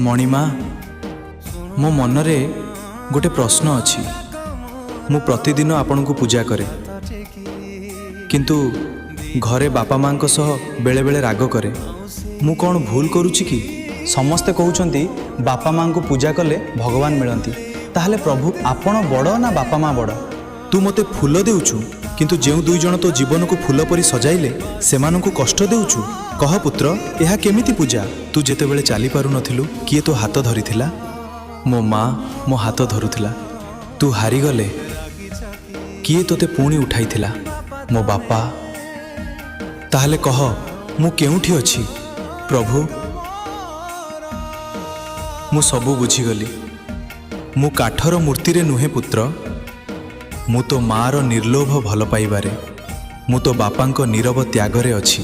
ମଣିମା, ମୋ ମନରେ ଗୋଟେ ପ୍ରଶ୍ନ ଅଛି। ମୁଁ ପ୍ରତିଦିନ ଆପଣଙ୍କୁ ପୂଜା କରେ, କିନ୍ତୁ ଘରେ ବାପା ମାଙ୍କ ସହ ବେଳେବେଳେ ରାଗ କରେ। ମୁଁ କ'ଣ ଭୁଲ କରୁଛି କି? ସମସ୍ତେ କହୁଛନ୍ତି ବାପା ମାଙ୍କୁ ପୂଜା କଲେ ଭଗବାନ ମିଳନ୍ତି। ତାହେଲେ ପ୍ରଭୁ, ଆପଣ ବଡ଼ ନା ବାପା ମା ବଡ଼? ତୁ ମୋତେ ଫୁଲ ଦେଉଛୁ, କିନ୍ତୁ ଯେଉଁ ଦୁଇ ଜଣ ତୋ ଜୀବନକୁ ଫୁଲ ପରି ସଜାଇଲେ, ସେମାନଙ୍କୁ କଷ୍ଟ ଦେଉଛୁ। କହ ପୁତ୍ର, ଏହା କେମିତି ପୂଜା? ତୁ ଯେତେବେଳେ ଚାଲିପାରୁନଥିଲୁ, କିଏ ତୋ ହାତ ଧରିଥିଲା? ମୋ ମା ମୋ ହାତ ଧରୁଥିଲା। ତୁ ହାରିଗଲେ କିଏ ତୋତେ ପୁଣି ଉଠାଇଥିଲା? ମୋ ବାପା। ତାହେଲେ କହ, ମୁଁ କେଉଁଠି ଅଛି ପ୍ରଭୁ? ମୁଁ ସବୁ ବୁଝିଗଲି। ମୁଁ କାଠର ମୂର୍ତ୍ତିରେ ନୁହେଁ ପୁତ୍ର, ମୁଁ ତୋ ମାର ନିର୍ଲୋଭ ଭଲ ପାଇବାରେ, ମୁଁ ତୋ ବାପାଙ୍କ ନୀରବ ତ୍ୟାଗରେ ଅଛି।